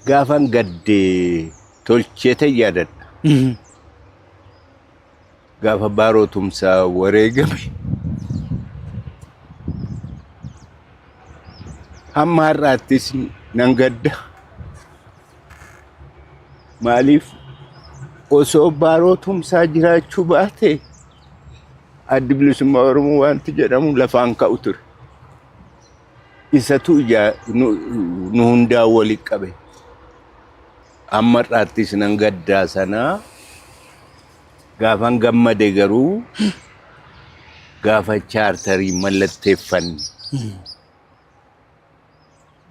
Gaafan gaddee tolchee ta'e yaadadha. Gaafa Baaroo Tumsaa wareegame. Hamma har'aattis nan gadda. Maaliif osoo Baaroo Tumsaa jiraachuu baate Addi Bilisummaa Oromoo wanti jedhamu lafaan ka'u ture. Isatu ijaa nu hundaa walitti qabe. Amma har'aattis nan gaddaa sanaa. Gaafan gammade garuu gaafa chaartarii mallatteeffanne.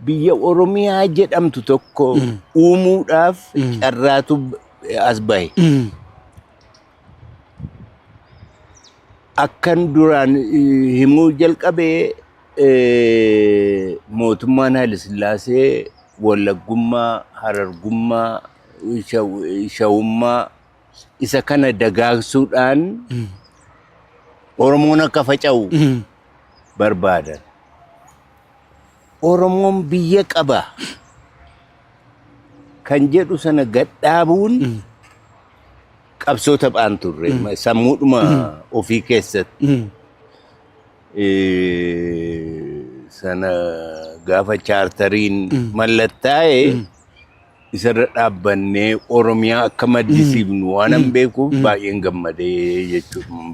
Biyya Oromiyaa jedhamtu tokko uumuudhaaf carraatu as bahe. Akkan duraan himuu jalqabee, mootummaan Haayilasillaasee Wallaggummaa, Harargummaa, Shawummaa isa kana dagaagsuudhaan Oromoon akka faca'u barbaadan. Oromoon biyya qaba kan jedhu sana gadhaabuun qabsoo taphaan turre sammuudhuma ofii keessatti. Sana gaafa chaartariin mallattaa'e isarra dhaabbannee Oromiyaa akka maddisiifnu waan an beekuuf baay'een gammadee jechuudha.